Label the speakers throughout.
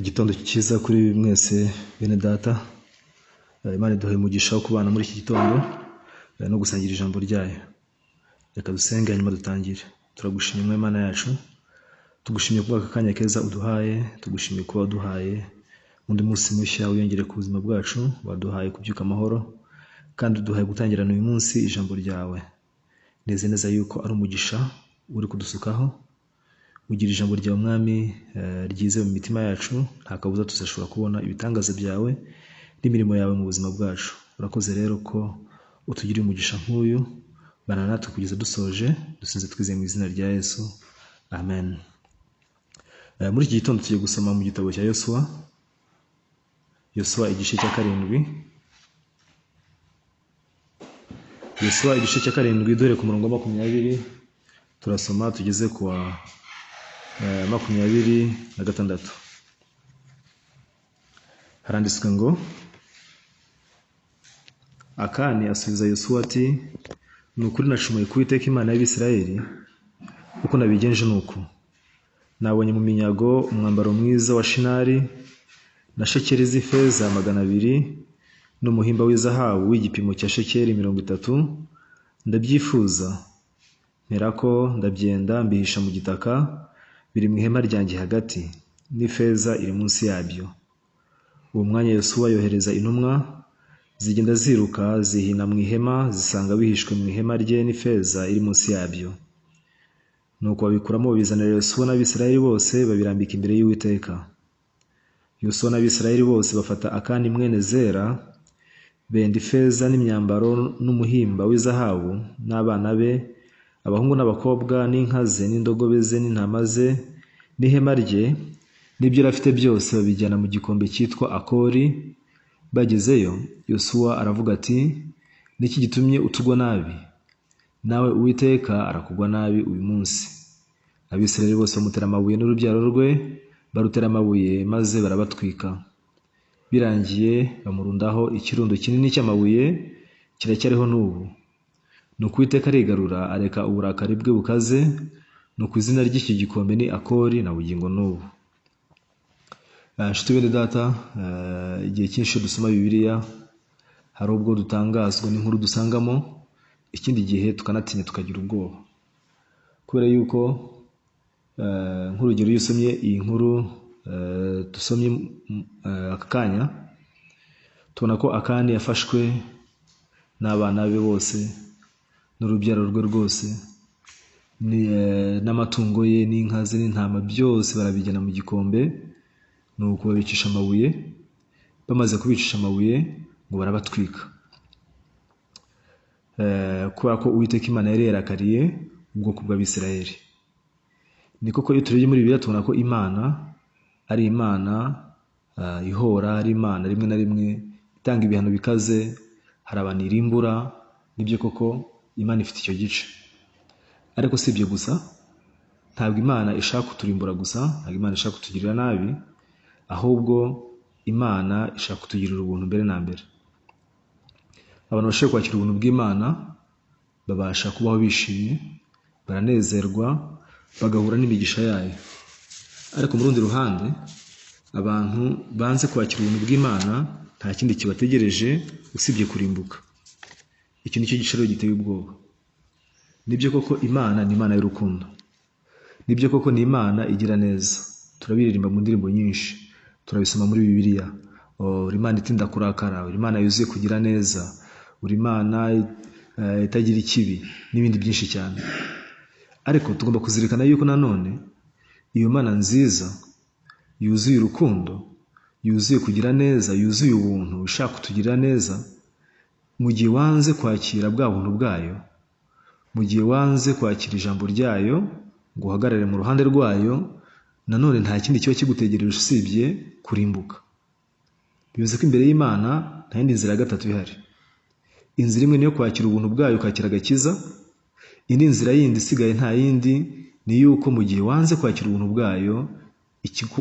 Speaker 1: Igitondo cyiza kuri mwese bene data. Imana iduhaye umugisha wo kubana muri iki gitondo no gusangira ijambo ryayo. Reka dusenge hanyuma dutangire. Turagushimye Mwami Imana yacu, tugushimiye kuba aka kanya keza uduhaye, tugushimiye kuba waduhaye undi munsi mushya wiyongere ku buzima bwacu, waduhaye kubyuka amahoro, kandi uduhaye gutangirana uyu munsi ijambo ryawe. Neze neza yuko ari umugisha uri kudusukaho, ugira ijambo ryawe Mwami ryize mu mitima yacu, nta kabuza tuzashobora kubona ibitangaza byawe n'imirimo yawe mu buzima bwacu. Urakoze rero ko utugiriye umugisha nk'uyu, bana natwe kugeza dusoje, dusinze twizeye mu izina rya Yesu, amen. Muri iki gitondo tugiye gusoma mu gitabo cya Yosuwa, Yosuwa igice cya 7. Yosuwa igice cya 7 dore ku murongo wa 20, turasoma tugeze ku wa 26. Haranditswe ngo: Akani asubiza Yosuwa ati: ni ukuri nacumuye ku Uwiteka Imana y'Abisirayeli, uko nabigenje nuko nabonye mu minyago umwambaro mwiza wa Shinari na shekeli z'ifeza 200 n'umuhimba w'izahabu w'igipimo cya shekeli 30, ndabyifuza mperako ndabyenda mbihisha mu gitaka, biri mu ihema ryanjye hagati, n'ifeza iri munsi yabyo. Uwo mwanya Yosuwa yohereza intumwa, zigenda ziruka zihina mu ihema, zisanga bihishwe mu ihema rye n'ifeza iri munsi yabyo. Nuko babikuramo babizanira Yosuwa n'Abisirayeli bose, babirambika imbere y'Uwiteka. Yosuwa n'Abisirayeli bose bafata Akani mwene Zera, benda ifeza n'imyambaro n'umuhimba w'izahabu n'abana be, abahungu n'abakobwa, n'inka ze n'indogobe ze n'intama ze n'ihema rye n'ibyo yari afite byose, babijyana mu gikombe cyitwa Akori. Bagezeyo Yosuwa aravuga ati: niki gitumye utugwa nabi? Nawe Uwiteka arakugwa nabi uyu munsi. Abisirayeli bose bamutera amabuye n'urubyaro rwe barutera amabuye, maze barabatwika. Birangiye bamurundaho ikirundo kinini cy'amabuye, kiracyariho n'ubu. Nuko Uwiteka arigarura, areka uburakari bwe bukaze. Nuko izina ry'iki gikombe ni Akori na bugingo n'ubu. Nshuti bene data, igihe cyinshi dusoma Bibiliya hari ubwo dutangazwa n'inkuru dusangamo, ikindi gihe tukanatinya tukagira ubwoba. Kubera yuko nk'urugero iyo usomye iyi nkuru dusomye aka kanya, tubona ko Akani yafashwe n'abana be bose n'urubyaro rwe rwose n'amatungo ye n'inka ze n'intama byose barabijyana mu gikombe, nuko babicisha amabuye. Bamaze kubicisha amabuye ngo barabatwika, kubera ko Uwiteka Imana yari yarakariye ubwoko bw'Abisirayeli. Ni koko iyo turebye muri Bibiliya tubona ko Imana ari Imana ihora, ari Imana rimwe na rimwe itanga ibihano bikaze, hari abantu irimbura. Nibyo koko Imana ifite icyo gice. Ariko si ibyo gusa, ntabwo Imana ishaka kuturimbura gusa, ntabwo Imana ishaka kutugirira nabi, ahubwo Imana ishaka kutugirira ubuntu mbere na mbere. Abantu bashobora kwakira ubuntu bw'Imana babasha kubaho bishimye, baranezerwa, bagahura n'imigisha yayo. Ariko mu rundi ruhande, abantu banze kwakira ubuntu bw'Imana nta kindi kibategereje usibye kurimbuka. Iki nicyo giciro giteye ubwoba. Nibyo koko Imana ni Imana y'urukundo, nibyo koko ni Imana igira neza. Turabiririmba mu ndirimbo nyinshi, turabisoma muri Bibiliya. Uri Imana itinda kurakara, uri Imana yuzuye kugira neza, uri Imana itagira ikibi, n'ibindi byinshi cyane. Ariko tugomba kuzirikana yuko nanone iyo Mana nziza yuzuye urukundo, yuzuye kugira neza, yuzuye ubuntu, ishaka kutugirira neza, mu gihe wanze kwakira bwa buntu bwayo, mu gihe wanze kwakira ijambo ryayo ngo uhagarare mu ruhande rwayo, nanone nta kindi kiba kigutegereje usibye kurimbuka. Bivuze ko imbere y'Imana nta yindi nzira ya gatatu ihari. Inzira imwe niyo kwakira ubuntu bwayo ukakira agakiza, indi nzira yindi isigaye nta yindi ni yuko mu gihe wanze kwakira ubuntu bwayo,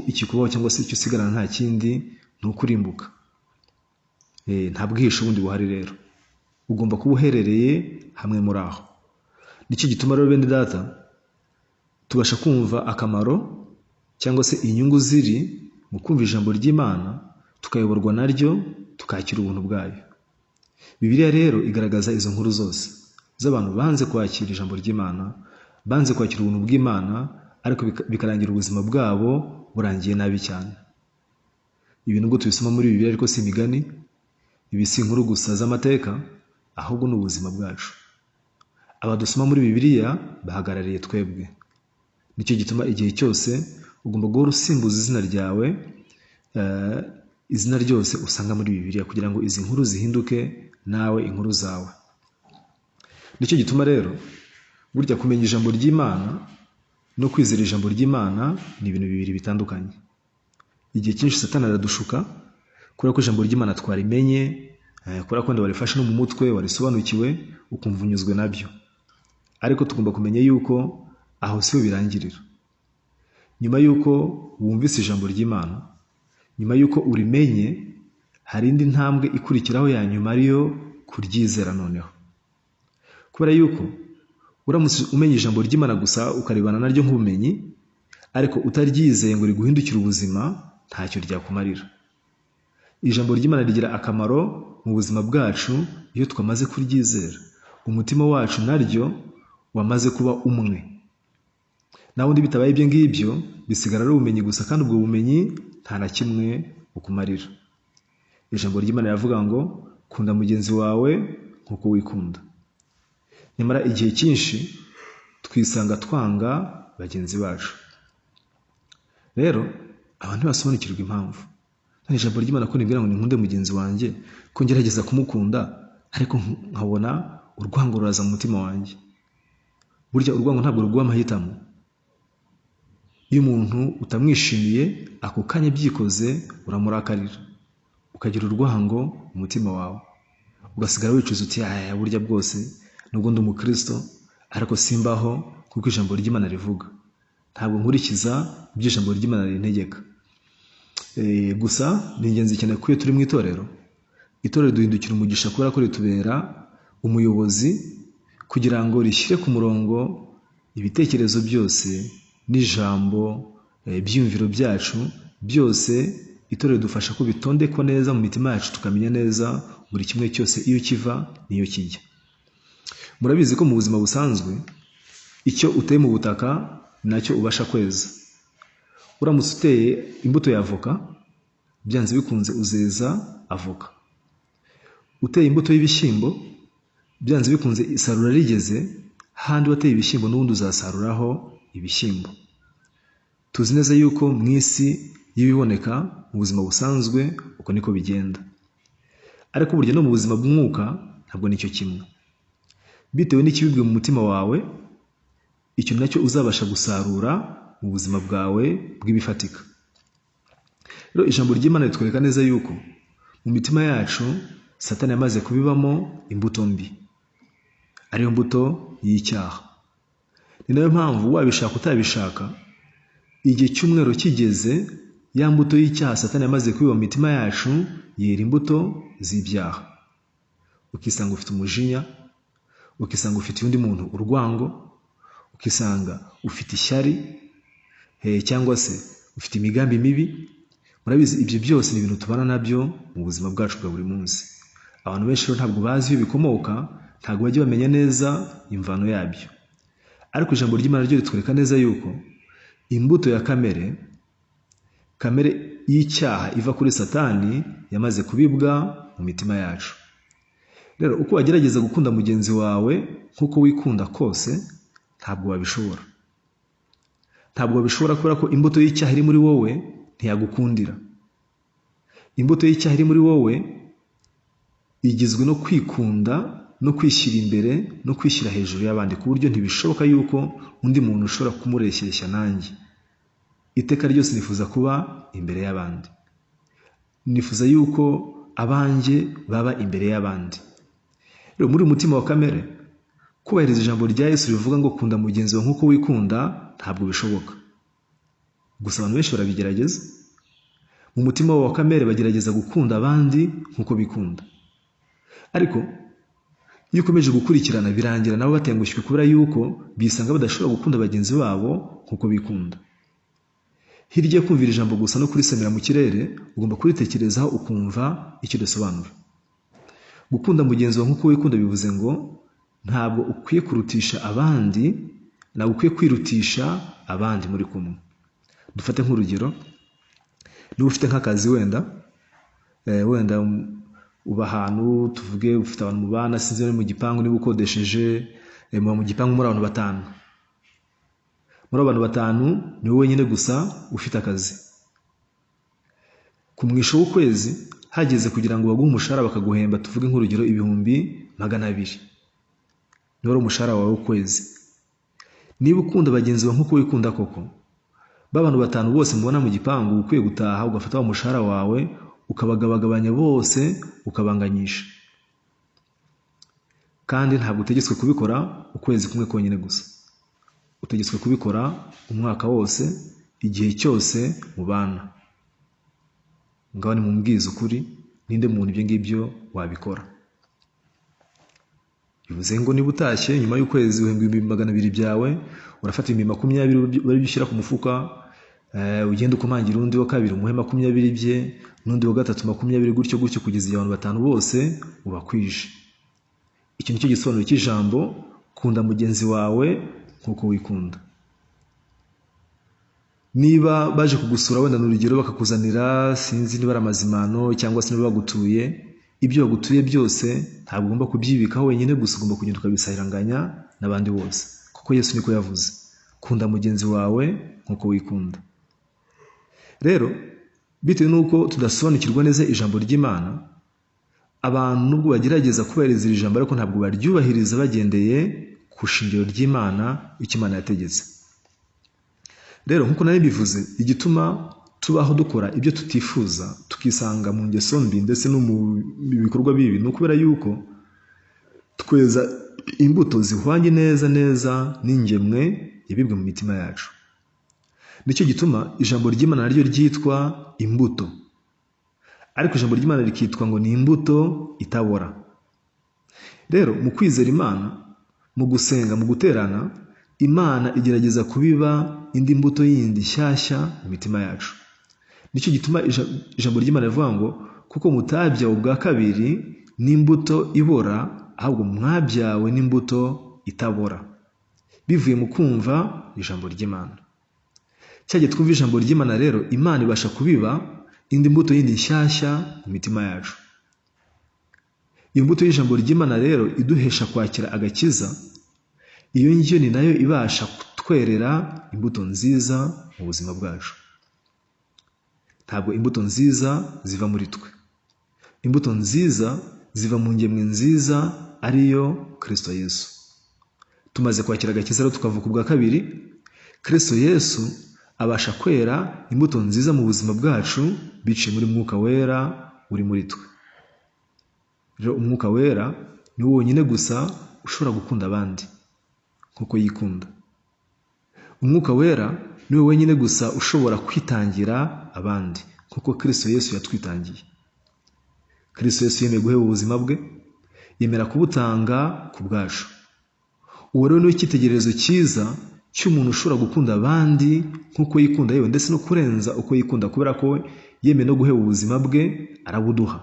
Speaker 1: ikikubaho cyangwa se icyo usigarana nta kindi ni ukurimbuka. Nta bwihisho bundi buhari rero. Ugomba kuba uherereye hamwe muri aho. Nicyo gituma rero bene data tubasha kumva akamaro cyangwa se inyungu ziri mu Mu kumva ijambo ry'Imana, tukayoborwa naryo, tukakira ubuntu bwayo. Bibiliya rero igaragaza izo nkuru zose z'abantu banze kwakira ijambo ry'Imana, banze kwakira ubuntu bw'Imana, ariko bikarangira ubuzima bwabo burangiye nabi cyane. Ibi nubwo tubisoma muri Bibiliya ariko si imigani, ibi si inkuru gusa z'amateka, ahubwo ni ubuzima bwacu. Aba dusoma muri Bibiliya bahagarariye twebwe. Nicyo gituma igihe cyose ugomba guhora usimbuza izina ryawe, izina ryose usanga muri Bibiliya, kugira ngo izi nkuru zihinduke nawe inkuru zawe. Nicyo gituma rero burya kumenya ijambo ry'Imana no kwizera ijambo ry'Imana ni ibintu bibiri bitandukanye. Igihe cyinshi Satani aradushuka kubera ko ijambo ry'Imana twarimenye, kubera ko wenda warifashe no mu mutwe, warisobanukiwe, ukumva unyuzwe nabyo. Ariko tugomba kumenya yuko aho siho birangirira. Nyuma yuko wumvise ijambo ry'Imana, nyuma yuko urimenye, hari indi ntambwe ikurikiraho ya nyuma ariyo kuryizera noneho. Kubera yuko uramutse umenya ijambo ry'Imana gusa ukaribana naryo nk'ubumenyi, ariko utaryizeye ngo riguhindukire ubuzima, ntacyo ryakumarira. Ijambo ry'Imana rigira akamaro mu buzima bwacu iyo twamaze kuryizera. Umutima wacu naryo wamaze kuba umwe. Naho undi bitabaye ibyo ngibyo, bisigara ari ubumenyi gusa, kandi ubwo bumenyi nta na kimwe bukumarira. Ijambo ry'Imana riravuga ngo kunda mugenzi wawe nk'uko wikunda. Nyamara igihe cyinshi twisanga twanga bagenzi bacu. Rero abantu ntibasobanukirwa impamvu. None ijambo ry'Imana ko ribwira ngo ninkunde mugenzi wanjye, ko ngerageza kumukunda, ariko nkabona urwango ruraza mu mutima wanjye. Burya urwango ntabwo ruguha amahitamo. Iyo umuntu utamwishimiye ako kanya byikoze uramurakarira, ukagira urwango mu mutima wawe, ugasigara wicuza uti aya burya bwose nubwo ndi umukristo ariko simbaho kuko ijambo ry'Imana rivuga, ntabwo nkurikiza ibyo ijambo ry'Imana rintegeka. Gusa ni ingenzi cyane ko iyo turi mu itorero, itorero duhindukira umugisha kubera ko ritubera umuyobozi kugira ngo rishyire ku murongo ibitekerezo byose n'ijambo, ibyiyumviro byacu byose. Itorero ridufasha ko bitondekwa neza mu mitima yacu, tukamenya neza buri kimwe cyose iyo kiva n'iyo kijya. Murabizi ko mu buzima busanzwe icyo uteye mu butaka nacyo ubasha kweza. Uramutse uteye imbuto ya avoka, byanze bikunze uzeza avoka. Uteye imbuto y'ibishyimbo, byanze bikunze isarura rigeze, handi wateye ibishyimbo n'ubundi uzasaruraho ibishyimbo. Tuzi neza yuko mu isi y'ibiboneka mu buzima busanzwe uko niko bigenda. Ariko burya no mu buzima bw'umwuka ntabwo nicyo kimwe. Bitewe n'ikibibwe mu mutima wawe, icyo nacyo uzabasha gusarura mu buzima bwawe bw'ibifatika. Rero ijambo ry'Imana ritwereka neza yuko mu mitima yacu Satani yamaze kubibamo imbuto mbi, ariyo mbuto y'icyaha. Ni nayo mpamvu wabishaka utabishaka, igihe cy'umwero kigeze, ya mbuto y'icyaha Satani yamaze kubiba mu mitima yacu yera imbuto z'ibyaha. Ukisanga ufite umujinya, ukisanga ufite undi muntu urwango, ukisanga ufite ishyari, cyangwa se ufite imigambi mibi. Murabizi ibyo byose ni ibintu tubana nabyo mu buzima bwacu bwa buri munsi. Abantu benshi rero ntabwo bazi iyo bikomoka, ntabwo bajya bamenya neza imvano yabyo. Ariko ijambo ry'Imana ryo ritwereka neza yuko imbuto ya kamere, kamere y'icyaha iva kuri Satani yamaze kubibwa mu mitima yacu. Rero uko wagerageza gukunda mugenzi wawe nk'uko wikunda kose, ntabwo wabishobora. Ntabwo wabishobora kubera ko imbuto y'icyaha iri muri wowe ntiyagukundira. Imbuto y'icyaha iri muri wowe igizwe no kwikunda no kwishyira imbere no kwishyira hejuru y'abandi, ku buryo ntibishoboka yuko undi muntu ushobora kumureshyeshya nanjye. Iteka ryose nifuza kuba imbere y'abandi, nifuza yuko abanjye baba imbere y'abandi. Rero muri umutima wa kamere, kubahiriza ijambo rya Yesu rivuga ngo kunda mugenzi wawe nk'uko wikunda ntabwo bishoboka. Gusa abantu benshi barabigerageza. Mu mutima wa kamere bagerageza gukunda abandi nk'uko bikunda, ariko iyo ukomeje gukurikirana birangira nabo batengushywe kubera yuko bisanga badashobora gukunda bagenzi babo nk'uko bikunda. Hirya yo kumvira ijambo gusa no kurisemera mu kirere, ugomba kuritekerezaho ukumva icyo risobanura. Gukunda mugenzi wawe nk'uko wikunda bivuze ngo ntabwo ukwiye kurutisha abandi, ntabwo ukwiye kwirutisha abandi muri kumwe. Dufate nk'urugero, niba ufite nk'akazi wenda, wenda uba ahantu, tuvuge ufite abantu mubana, sinzi niba mu gipangu, niba ukodesheje, muba mu gipangu muri abantu 5. Muri abantu 5 ni wowe wenyine gusa ufite akazi. Ku mwisho w'ukwezi hageze kugira ngo baguhe umushahara bakaguhemba, tuvuge nk'urugero 200,000, niba ari umushahara wawe w'ukwezi. Niba ukunda bagenzi bawe nk'uko wikunda koko, ba bantu 5 bose mubona mu gipangu, ukwiye gutaha ugafata wa mushahara wawe ukabagabagabanya bose, ukabanganyisha. Kandi ntabwo utegetswe kubikora ukwezi kumwe konyine gusa, utegetswe kubikora umwaka wose, igihe cyose mubana. Ngaho nimumbwize ukuri, ninde muntu ibyo ngibyo wabikora? Bivuze ngo niba utashye nyuma y'ukwezi uhembwa 200,000 byawe, urafata 20,000 bari bishyira ku mufuka, ugenda ukumangira undi wa kabiri umuhe 20 bye, n'undi wa gatatu 20, gutyo gutyo kugeza igihe abantu 5 bose ubakwije. Iki nicyo gisobanuro cy'ijambo kunda mugenzi wawe nk'uko wikunda. Niba baje kugusura wenda n'urugero bakakuzanira, sinzi niba ari amazimano cyangwa se niba bagutuye, ibyo bagutuye byose ntabwo ugomba kubyibikaho wenyine gusa, ugomba kugenda ukabisahiranganya n'abandi bose, kuko Yesu niko yavuze, kunda mugenzi wawe nk'uko wikunda. Rero bitewe n'uko tudasobanukirwa neza ijambo ry'Imana, abantu nubwo bagerageza kubahiriza iri jambo ariko ntabwo baryubahiriza bagendeye ku shingiro ry'Imana, icyo Imana yategetse. Rero nk'uko nari mbivuze, igituma tubaho dukora ibyo tutifuza, tukisanga mu ngeso mbi ndetse no mu bikorwa bibi, ni ukubera yuko tweza imbuto zihwanye neza neza n'ingemwe yabibwe mu mitima yacu. Nicyo gituma ijambo ry'Imana naryo ryitwa imbuto, ariko ijambo ry'Imana rikitwa ngo ni imbuto itabora. Rero mu kwizera Imana, mu gusenga, mu guterana, Imana igerageza kubiba indi mbuto yindi nshyashya mu mitima yacu. Nicyo gituma ijambo ry'Imana rivuga ngo kuko mutabyawe ubwa kabiri n'imbuto ibora, ahubwo mwabyawe n'imbuto itabora, bivuye mu kumva ijambo ry'Imana. Cyagiye twumva ijambo ry'Imana rero, Imana ibasha kubiba indi mbuto yindi nshyashya mu mitima yacu. Iyo mbuto y'ijambo ry'Imana rero iduhesha kwakira agakiza, iyo ngiyo ni nayo ibasha kutwerera imbuto nziza mu buzima bwacu. Ntabwo imbuto nziza ziva muri twe, imbuto nziza ziva mu ngemwe nziza ariyo Kristo Yesu. Tumaze kwakira agakiza rero tukavuka ubwa kabiri, Kristo Yesu abasha kwera imbuto nziza mu buzima bwacu biciye muri Mwuka Wera uri muri twe. Rero Umwuka Wera ni wo wonyine gusa ushobora gukunda abandi nk'uko yikunda. Umwuka Wera ni we wenyine gusa ushobora kwitangira abandi nk'uko Kristo Yesu yatwitangiye. Kristo Yesu yemeye guheba ubuzima bwe, yemera kubutanga ku bwacu. Uwo rero ni icyitegererezo cyiza cy'umuntu ushobora gukunda abandi nk'uko yikunda, yewe ndetse no kurenza uko yikunda, kubera ko yemeye no guheba ubuzima bwe arabuduha.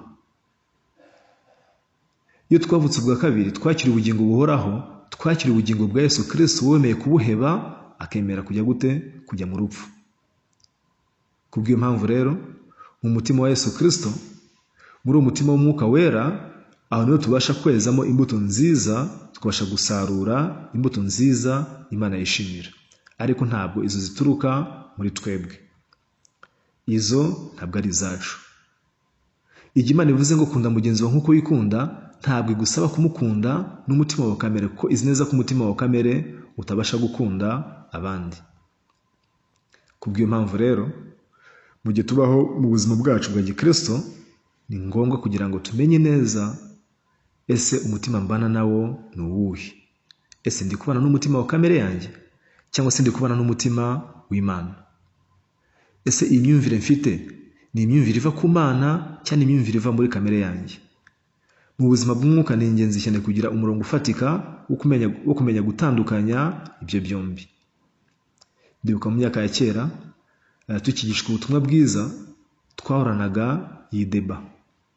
Speaker 1: Iyo twavutse ubwa kabiri, twakira ubugingo buhoraho, twakira ubugingo bwa Yesu Kristo wemeye kubuheba, akemera kujya gute? Kujya mu rupfu. Kubw'iyo mpamvu rero, mu mutima wa Yesu Kristo, muri uwo mutima w'Umwuka Wera, aho niho tubasha kwezamo imbuto nziza, tukabasha gusarura imbuto nziza Imana yishimira. Ariko ntabwo izo zituruka muri twebwe, izo ntabwo ari izacu. Igihe Imana ivuze ngo kunda mugenzi wawe nk'uko wikunda, ntabwo igusaba kumukunda n'umutima wa kamere, kuko izi neza ko umutima wa kamere utabasha gukunda abandi. Kubw'iyo mpamvu rero, mu gihe tubaho mu buzima bwacu bwa gikristo, ni ngombwa kugira ngo tumenye neza, ese umutima mbana nawo ni uwuhe? Ese ndi kubana n'umutima wa kamere yanjye, cyangwa se ndi kubana n'umutima w'Imana? Ese iyi myumvire mfite ni imyumvire iva ku Mana cyangwa imyumvire iva muri kamere yanjye? Mu buzima bw'umwuka ni ingenzi cyane kugira umurongo ufatika wo kumenya gutandukanya ibyo byombi. Ndibuka mu myaka ya kera, Tukigishwa ubutumwa bwiza, twahoranaga iyi deba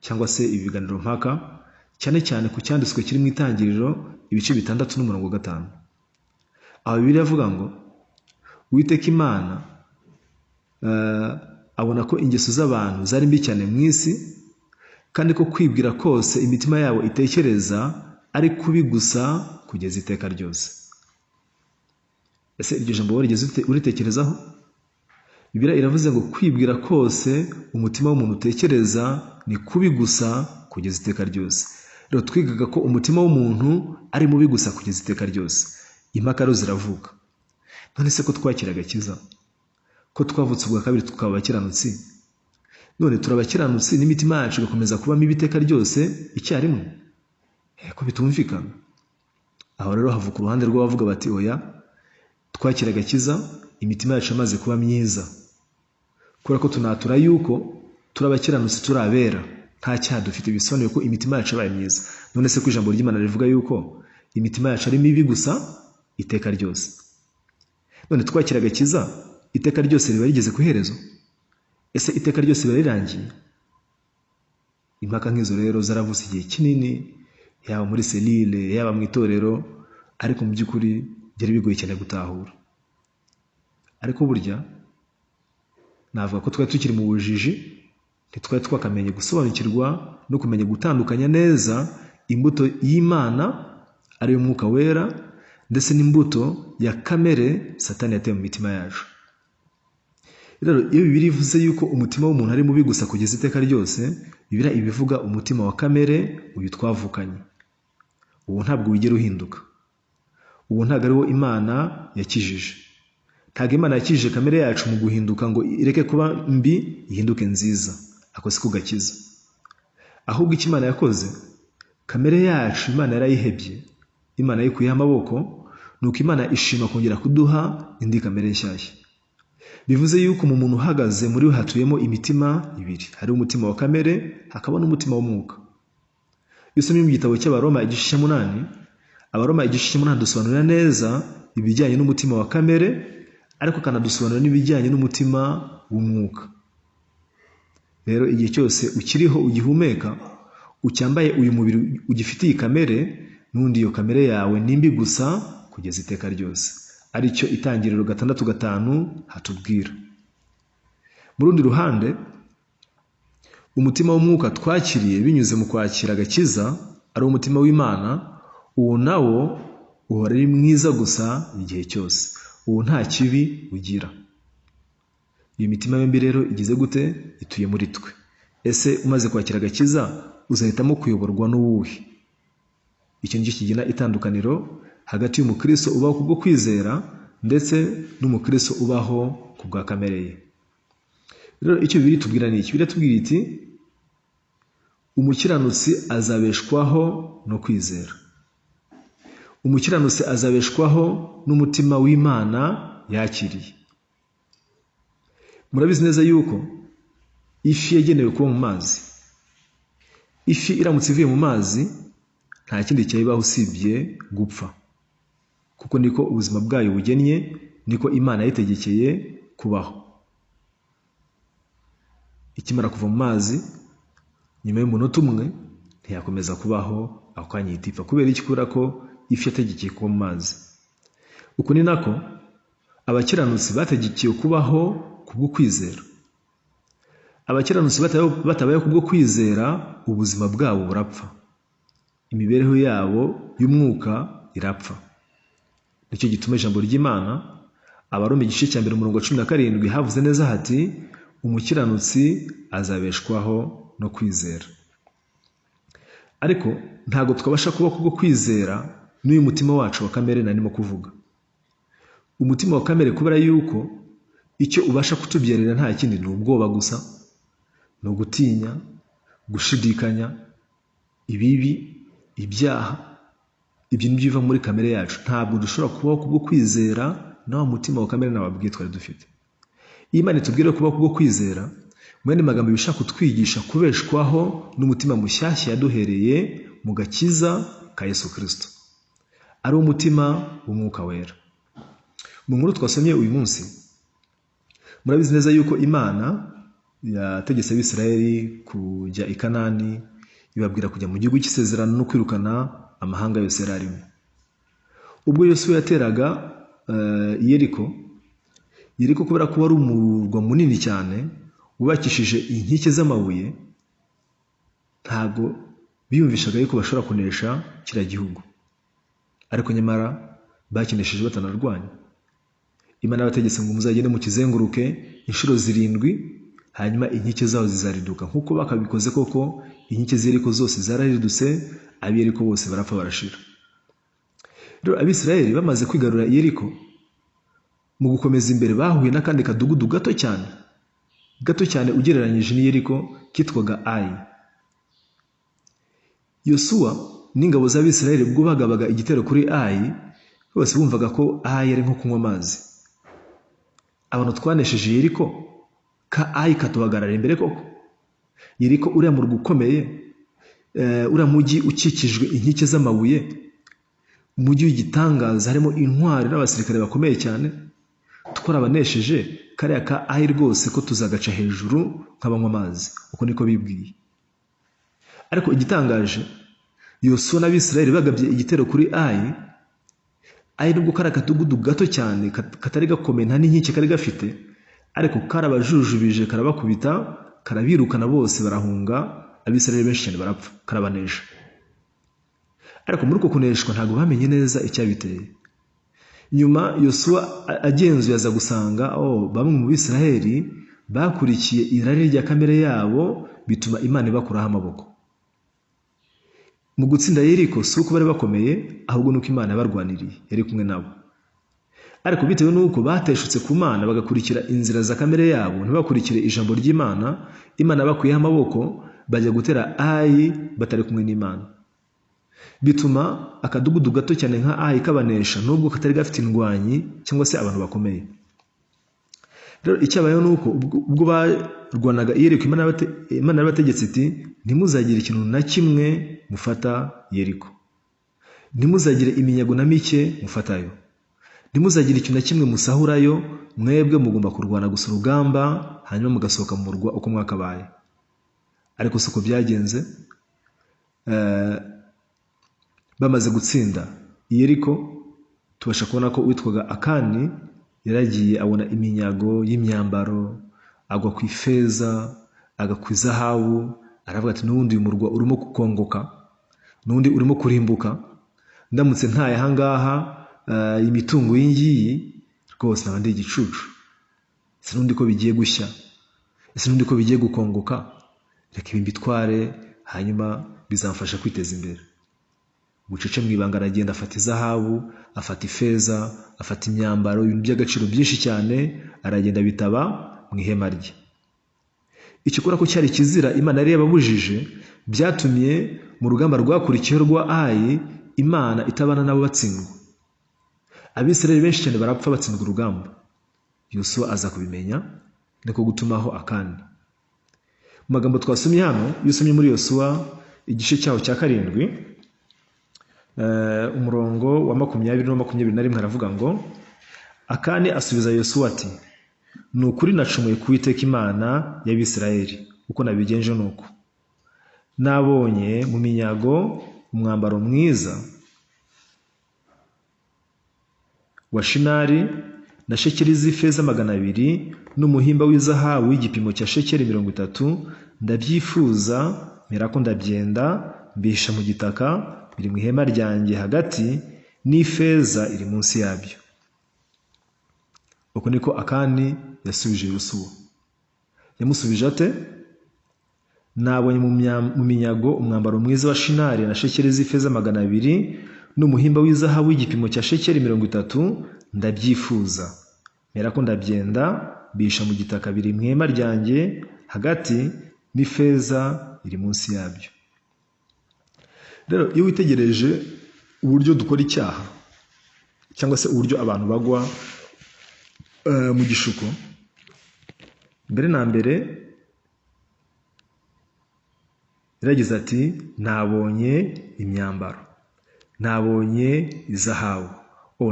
Speaker 1: cyangwa se ibi biganiro mpaka, cyane cyane ku cyanditswe kiri mu Itangiriro ibice 6 n'umurongo 5. Aho Bibiliya avuga ngo Uwiteka Imana abona ko ingeso z'abantu zari mbi cyane mu isi, kandi ko kwibwira kose imitima yabo itekereza ari kubi gusa kugeza iteka ryose. Ese iryo jambo warigeze uritekerezaho? Bibiliya iravuze ngo kwibwira kose umutima w'umuntu utekereza ni kubi gusa kugeza iteka ryose. Rero twigaga ko umutima w'umuntu ari mubi gusa kugeza iteka ryose. Impaka rero ziravuka. None se ko twakira agakiza, ko twavutse ubwa kabiri tukaba abakiranutsi, none turabakiranutsi n'imitima yacu igakomeza kuba mibi iteka ryose icyarimwe? Ko bitumvikana. Aho rero havuka uruhande rw'abavuga bati oya, twakira agakiza imitima yacu yamaze kuba myiza, kubera ko tunatura yuko turabakiranutsi, turabera, nta cyaha dufite, bisobanuye ko imitima yacu yabaye myiza. None se ko ijambo ry'Imana rivuga yuko imitima yacu ari mibi gusa iteka ryose? None twakira agakiza iteka ryose riba rigeze ku iherezo? Ese iteka ryose riba rirangiye? Impaka nk'izo rero zaravutse igihe kinini, yaba muri selile, yaba mu itorero, ariko mu by'ukuri byari bigoye cyane gutahura. Ariko burya navuga ko twari tukiri mu bujiji, ntitwari twakamenye gusobanukirwa no kumenya gutandukanya neza imbuto y'Imana ariyo Mwuka Wera, ndetse n'imbuto ya kamere Satani yateye mu mitima yacu. Rero iyo Bibiliya ivuze yuko umutima w'umuntu ari mubi gusa kugeza iteka ryose, Bibiliya ibivuga umutima wa kamere uyu twavukanye. Ubu ntabwo wigera uhinduka. Ubu ntabwo ari wo Imana yakijije. Ntabwo Imana yakijije kamere yacu mu guhinduka ngo ireke kuba mbi ihinduke nziza. Ako siko gakiza. Ahubwo icyo Imana yakoze, kamere yacu Imana yarayihebye, Imana yikuyeho amaboko, nuko Imana ishima kongera kuduha indi kamere nshyashya. Bivuze yuko mu muntu uhagaze muri we hatuyemo imitima ibiri, hari umutima wa kamere hakaba n'umutima w'umwuka. Iyo usomye mu gitabo cy'Abaroma igice cya 8, Abaroma igice cya 8 dusobanurira neza ibijyanye n'umutima wa kamere, ariko kanadusobanurira n'ibijyanye n'umutima w'umwuka. Rero igihe cyose ukiriho, ugihumeka, ucyambaye uyu mubiri, ugifitiye kamere, n'undi iyo kamere yawe ni mbi gusa kugeza iteka ryose. Aricyo Itangiriro 6:5 hatubwira. Mu rundi ruhande, umutima w'umwuka twakiriye binyuze mu kwakira agakiza, ari umutima w'Imana, uwo nawo uhora ari mwiza gusa igihe cyose. Uwo nta kibi ugira. Iyo mitima yombi rero igize gute? Ituye muri twe. Ese umaze kwakira agakiza uzahitamo kuyoborwa n'uwuhe? Icyo nicyo kigena itandukaniro hagati y'umukristo ubaho kubwo kwizera ndetse n'umukristo ubaho ku bwa kamere ye. Rero icyo Bibiliya itubwira ni iki? Bibiliya itubwira iti umukiranutsi azabeshwaho no kwizera. Umukiranutsi azabeshwaho n'umutima w'Imana yakiriye. Murabizi neza yuko ifi yagenewe kuba mu mazi. Ifi iramutse ivuye mu mazi nta kindi cyayibaho usibye gupfa, kuko niko ubuzima bwayo bugennye, niko Imana yayitegekeye kubaho. Ikimara kuva mu mazi nyuma y'umunota umwe ntiyakomeza kubaho, ako kanya ihita ipfa. Kubera iki? Kubera ko ifi yategekeye kuba mu mazi. Uku ni nako abakiranutsi bategekeye kubaho kubwo kwizera. Abakiranutsi batabayeho kubwo kwizera, ubuzima bwabo burapfa, imibereho yabo y'umwuka irapfa. Nicyo gituma ijambo ry'Imana, Abaroma igice cya 1 umurongo 17, havuze neza hati umukiranutsi azabeshwaho no kwizera. Ariko ntabwo twabasha kuba kubwo kwizera n'uyu mutima wacu wa kamere narimo kuvuga. Umutima wa kamere, kubera yuko icyo ubasha kutubyarira nta kindi ni ubwoba gusa, ni ugutinya, gushidikanya, ibibi, ibyaha. Ibyo nibyo biva muri kamere yacu. Ntabwo dushobora kubaho kubwo kwizera na wa mutima wa kamere nababwiye twari dufite. Iyo Imana itubwira kubaho kubwo kwizera, mu yandi magambo ibishaka kutwigisha kubeshwaho n'umutima mushyashya yaduhereye mu gakiza ka Yesu Kristo, ari umutima w'Umwuka Wera. Mu nkuru twasomye uyu munsi, Murabizi neza yuko Imana yategetse Abisirayeli kujya i Kanani, ibabwira kujya mu gihugu cy'isezerano no kwirukana amahanga yose yari arimo. Ubwo Yosuwa yateraga Yeriko, Yeriko kubera ko wari umurwa munini cyane wubakishije inkike z'amabuye, ntabwo biyumvishaga yuko bashobora kunesha kiriya gihugu, ariko nyamara bakinesheje batanarwanya. Imana yabategetse ngo muzagende mukizenguruke inshuro 7, hanyuma inkike zaho zizariduka. Nk'uko bakabikoze koko, inkike z'Yeriko zose zararidutse, ab'Yeriko bose barapfa barashira. Rero Abisirayeli bamaze kwigarura Yeriko, mu gukomeza imbere bahuye n'akandi kadugudu gato cyane, gato cyane ugereranyije n'Yeriko, kitwaga Ayi. Yosuwa n'ingabo z'Abisirayeli ubwo bagabaga igitero kuri Ayi, bose bumvaga ko Ayi ari nko kunywa amazi. Abantu twanesheje Yeriko, ka Ayi katuhagarara imbere koko. Yeriko uriya murwa ukomeye, uriya mujyi ukikijwe inkike z'amabuye, umujyi w'igitangaza harimo intwari n'abasirikare bakomeye cyane, twarabanesheje, kariya ka Ayi rwose ko tuzagaca hejuru nk'abanywa amazi. Uko niko bibwiye. Ariko igitangaje, Yosuwa n'Abisirayeli bagabye igitero kuri Ayi. Ayi nubwo kari akadugudu gato cyane katari gakomeye, nta n'inkike kari gafite, ariko karabajujubije, karabakubita, karabirukana bose barahunga, Abisirayeli benshi cyane barapfa, karabanesha. Ariko muri uko kuneshwa ntabwo bamenye neza icyabiteye. Nyuma Yosuwa agenzuye aza gusanga bamwe mu Bisirayeli bakurikiye irari rya kamere yabo, bituma Imana ibakuraho amaboko. Mu gutsinda Yeriko si uko bari bakomeye, ahubwo nuko Imana yabarwaniriye, yari kumwe nabo. Ariko bitewe n'uko bateshutse ku Mana bagakurikira inzira za kamere yabo, ntibakurikire ijambo ry'Imana, Imana bakuyeho amaboko, bajya gutera Ayi batari kumwe n'Imana. Bituma akadugudu gato cyane nka Ayi kabanesha, nubwo katari gafite indwanyi cyangwa se abantu bakomeye. Rero icyabayeho ni uko ubwo barwanaga Yeriko, Imana yarabategetse iti ntimuzagire ikintu na kimwe mufata Yeriko, ntimuzagire iminyago na mike mufatayo, ntimuzagire ikintu na kimwe musahurayo, mwebwe mugomba kurwana gusa urugamba, hanyuma mugasohoka mu murwa uko mwakabaye. Ariko siko byagenze. Bamaze gutsinda Yeriko, tubasha kubona ko uwitwaga Akani yaragiye abona iminyago y'imyambaro, agwa ku ifeza, agwa ku izahabu, aravuga ati n'ubundi uyu murwa urimo gukongoka, n'ubundi urimo kurimbuka, ndamutse ntaye aha ngaha imitungo y'ingiyi rwose naba ndi igicucu, ese n'ubundi ko bigiye gushya, ese n'ubundi ko bigiye gukongoka, reka ibi mbitware, hanyuma bizamfasha kwiteza imbere. Bucece mu ibanga aragenda afata izahabu, afata ifeza, afata imyambaro, ibintu by'agaciro byinshi cyane, aragenda bitaba mu ihema rye. Ikikora ko cyari kizira Imana yari yababujije, byatumye mu rugamba rwakurikiyeho rwa Ayi, Imana itabana nabo batsindwa. Abisirayeli benshi cyane barapfa batsindwa urugamba. Yosuwa aza kubimenya, niko gutumaho Akani. Mu magambo twasomye hano, iyo usomye muri Yosuwa igice cyaho cya 7, umurongo wa 20 na 21, aravuga ngo Akani asubiza Yosuwa ati ni ukuri nacumuye ku Uwiteka Imana y'Abisirayeli, uko nabigenje nuko nabonye mu minyago umwambaro mwiza wa Shinari na shekeli z'ifeza 200 n'umuhimba w'izahabu w'igipimo cya shekeli 30, ndabyifuza mperako ndabyenda, mbihisha mu gitaka, biri mu ihema ryanjye hagati, n'ifeza iri munsi yabyo. Uko niko Akani yasubije Yosuwa. Yamusubije ate? Nabonye mu minyago umwambaro mwiza wa Shinari na shekeli z'ifeza 200 n'umuhimba w'izahabu w'igipimo cya shekeli 30, ndabyifuza mperako ndabyenda, mbihisha mu gitaka, biri mu ihema ryanjye hagati, n'ifeza iri munsi yabyo. Rero iyo witegereje uburyo dukora icyaha cyangwa se uburyo abantu bagwa mu gishuko, mbere na mbere yaragize ati nabonye imyambaro, nabonye izahabu,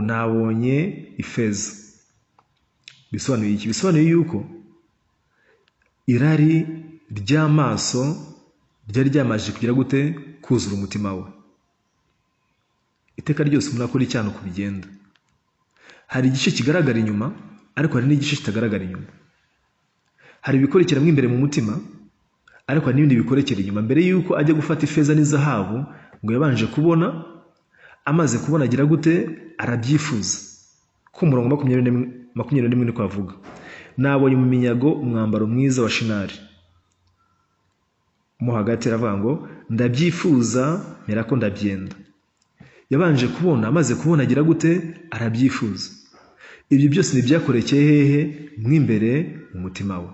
Speaker 1: nabonye ifeza. Bisobanuye iki? Bisobanuye yuko irari ry'amaso ryari ryamaze kugira gute? Kuzura umutima we. Iteka ryose umuntu akora icyaha uko bigenda. Hari igice kigaragara inyuma, ariko hari n'igice kitagaragara inyuma. Hari ibikorekera mo imbere mu mutima, ariko hari n'ibindi bikorekera inyuma. Mbere y'uko ajya gufata ifeza n'izahabu, ngo yabanje kubona, amaze kubona agira gute? Arabyifuza. Ku murongo 21 niko avuga: nabonye mu minyago umwambaro mwiza wa Shinari. Mo hagati aravuga ngo ndabyifuza, mperako ndabyenda. Yabanje kubona, amaze kubona agira gute? Arabyifuza. Ibyo byose ntibyakorekeye hehe? Mo imbere mu mutima we.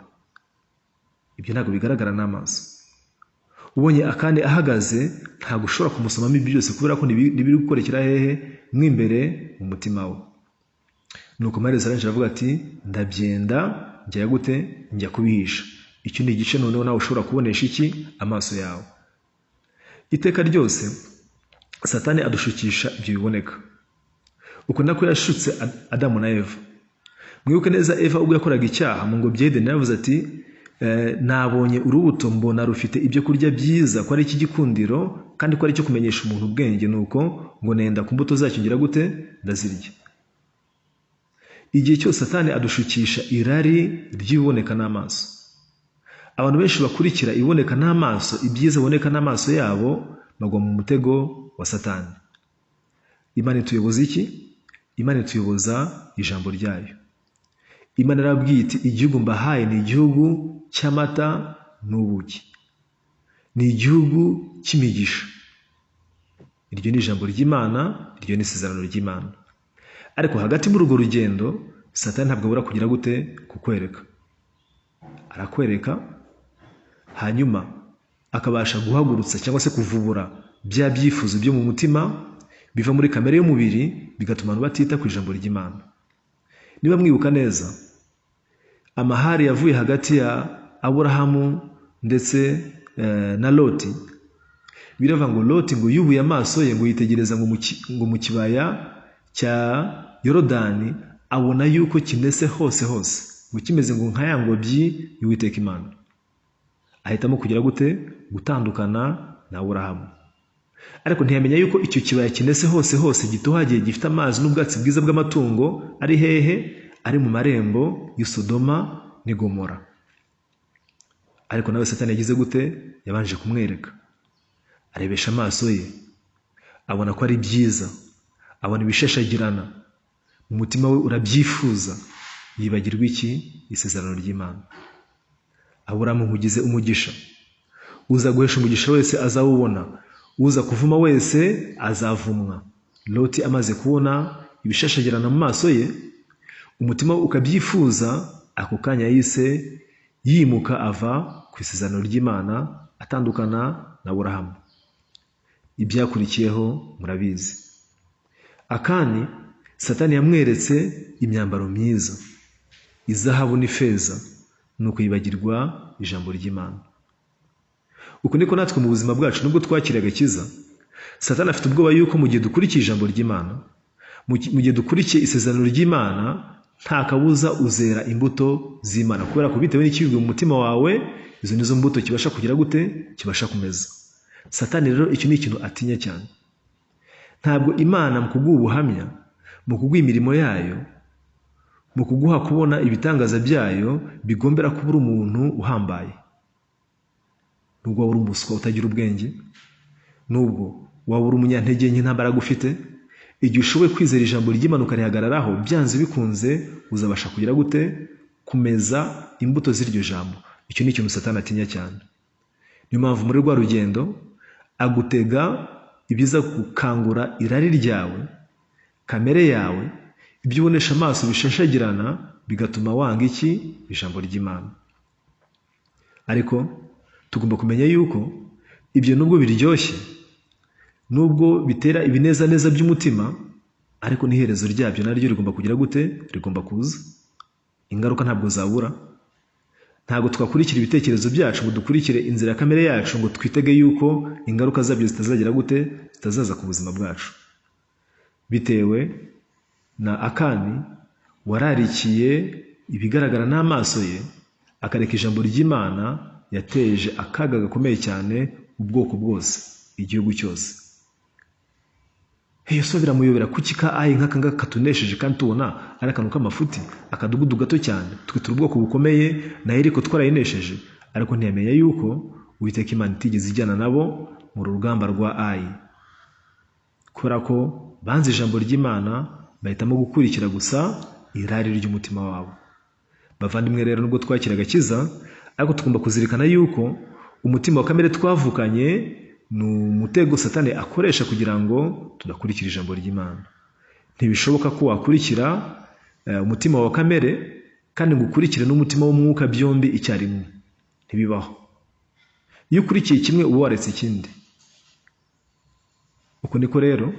Speaker 1: Ibyo ntabwo bigaragara n'amaso. Ubonye Akani ahagaze, ntabwo ushobora kumusomamo ibyo byose, kubera ko ntibiri gukorekera hehe? Mo imbere mu mutima we. Nuko amaherezo arangije aravuga ati ndabyenda, njya gute? Njya kubihisha. Icyo ni igice noneho nawe ushobora kubonesha iki? Amaso yawe. Iteka ryose Satani adushukisha ibyo biboneka. Uko nako yashutse Adamu na Eva. Mwibuke neza Eva ubwo yakoraga icyaha mu ngobyi y'Edeni, yaravuze ati nabonye urubuto mbona rufite ibyo kurya byiza, ko ari icy'igikundiro kandi ko ari icyo kumenyesha umuntu ubwenge, nuko ngo nenda ku mbuto zacyo ngira gute? Ndazirya. Igihe cyose Satani adushukisha irari ry'ibiboneka n'amaso. Abantu benshi bakurikira ibiboneka n'amaso, ibyiza biboneka n'amaso yabo, bagwa mu mutego wa Satani. Imana ituyoboza iki? Imana ituyoboza ijambo ryayo. Imana yarabwiye iti igihugu mbahaye ni igihugu cy'amata n'ubuki, ni igihugu cy'imigisha. Iryo ni ijambo ry'Imana, iryo ni isezerano ry'Imana. Ariko hagati muri urwo rugendo Satani ntabwo abura kugira gute? Kukwereka. Arakwereka, hanyuma akabasha guhagurutsa cyangwa se kuvubura bya byifuzo byo mu mutima biva muri kamere y'umubiri, bigatuma abantu batita ku ijambo ry'Imana. Niba mwibuka neza, amahari yavuye hagati ya Aburahamu ndetse na Loti, biravuga ngo Loti ngo yubuye amaso ye ngo yitegereza ngo mu kibaya cya Yorodani, abona yuko kimese hose hose, ngo kimeze ngo nka ya ngobyi y'Uwiteka Imana. Ahitamo kugira gute? Gutandukana na Aburahamu. Ariko ntiyamenya yuko icyo kibaya kinese hose hose, gitohagiye, gifite amazi n'ubwatsi bwiza bw'amatungo, ari hehe? Ari mu marembo y'i Sodoma n'i Gomora. Ariko nawe Satani yagize gute? Yabanje kumwereka, arebesha amaso ye, abona ko ari byiza, abona ibishashagirana, mu mutima we urabyifuza, yibagirwa iki? Isezerano ry'Imana. Aburahamu nkugize umugisha, uza guhesha umugisha wese azawubona, uza kuvuma wese azavumwa. Loti amaze kubona ibishashagirana mu maso ye, umutima we ukabyifuza, ako kanya yise yimuka ava ku isezerano ry'Imana, atandukana na Aburahamu. Ibyakurikiyeho murabizi. Akani Satani yamweretse imyambaro myiza, izahabu n'ifeza, nuko yibagirwa ijambo ry'Imana. Uko niko natwe mu buzima bwacu, nubwo twakiriye agakiza, Satani afite ubwoba yuko mu gihe dukurikiye ijambo ry'Imana, mu gihe dukurikiye isezerano ry'Imana, nta kabuza uzera imbuto z'Imana, kubera ko bitewe n'ikibibwe mu mutima wawe, izo nizo mbuto kibasha kugira gute? Kibasha kumeza. Satani rero icyo ni ikintu atinya cyane. Ntabwo Imana mu kuguha ubuhamya, mu kuguha imirimo yayo, mu kuguha kubona ibitangaza byayo, bigombera kuba uri umuntu uhambaye. Nubwo waba uri umuswa utagira ubwenge, nubwo waba uri umunyantege nke nta mbaraga ufite, igihe ushoboye kwizera ijambo ry'Imana ukarihagararaho, byanze bikunze uzabasha kugira gute? Kumeza imbuto z'iryo jambo. Icyo ni ikintu Satani atinya cyane. Niyo mpamvu muri rwa rugendo agutega ibiza gukangura irari ryawe, kamere yawe, ibyo ubonesha amaso bishashagirana, bigatuma wanga iki? Ijambo ry'Imana. Ariko tugomba kumenya yuko ibyo nubwo biryoshye, nubwo bitera ibinezaneza by'umutima, ariko n'iherezo ryabyo naryo rigomba kugira gute? Rigomba kuza. Ingaruka ntabwo zabura. Ntabwo twakurikira ibitekerezo byacu ngo dukurikire inzira ya kamere yacu ngo twitege yuko ingaruka zabyo zitazagira gute? Zitazaza ku buzima bwacu. Bitewe na Akani wararikiye ibigaragara n'amaso ye, akareka ijambo ry'Imana, yateje akaga gakomeye cyane ubwoko bwose, igihugu cyose. Yosuwa biramuyobera, kuki ka Ayi nk'aka ngaka katunesheje kandi tubona ari akantu k'amafuti, akadugudu gato cyane, twe turi ubwoko bukomeye na Yeriko twarayinesheje. Ariko ntiyamenya yuko Uwiteka Imana itigeze ijyana nabo mu rugamba rwa Ayi, kubera ko banze ijambo ry'Imana, bahitamo gukurikira gusa irari ry'umutima wabo. Bavandimwe rero, nubwo twakira agakiza, ariko tugomba kuzirikana yuko umutima wa kamere twavukanye ni umutego Satani akoresha kugira ngo tudakurikira ijambo ry'Imana. Ntibishoboka ko wakurikira umutima wa kamere kandi ngo ukurikire n'umutima w'umwuka byombi icyarimwe, ntibibaho. Iyo ukurikiye kimwe uba waretse ikindi. Uko niko rero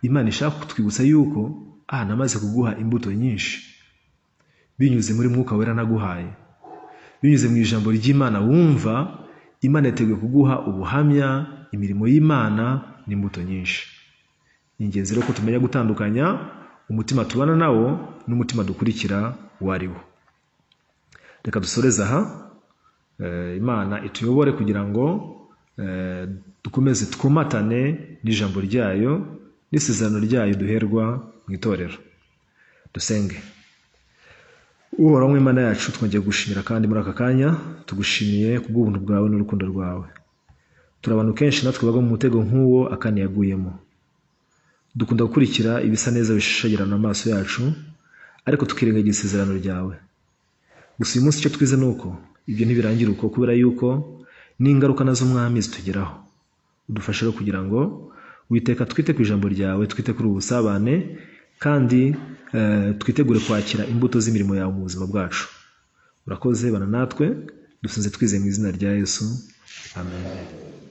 Speaker 1: Imana ishaka kutwibutsa yuko namaze kuguha imbuto nyinshi binyuze muri Mwuka Wera naguhaye, binyuze mu ijambo ry'Imana wumva. Imana yateguye kuguha ubuhamya, imirimo y'Imana n'imbuto nyinshi. Ni ingenzi rero ko tumenya gutandukanya umutima tubana nawo n'umutima dukurikira uwo ari wo. Reka dusoreze aha, Imana ituyobore kugira ngo dukomeze twomatane n'ijambo ryayo n'isezerano ryayo duherwa mu itorero. Dusenge. Uhoraho Imana yacu, twongeye gushimira kandi muri aka kanya tugushimiye kubw'ubuntu bwawe n'urukundo rwawe. Turi abantu kenshi natwe bagwa mu mutego nk'uwo Akani yaguyemo. Dukunda gukurikira ibisa neza bishashagirana amaso yacu, ariko tukirengagiza isezerano ryawe. Gusa uyu munsi icyo twize ni uko ibyo ntibirangira uko, kubera yuko n'ingaruka nazo Mwami zitugeraho. Udufashe rero kugira ngo Uwiteka twite ku ijambo ryawe, twite kuri ubu busabane, kandi twitegure kwakira imbuto z'imirimo yawe mu buzima bwacu. Urakoze, bana natwe, dusenze twizeye mu izina rya Yesu. Amen.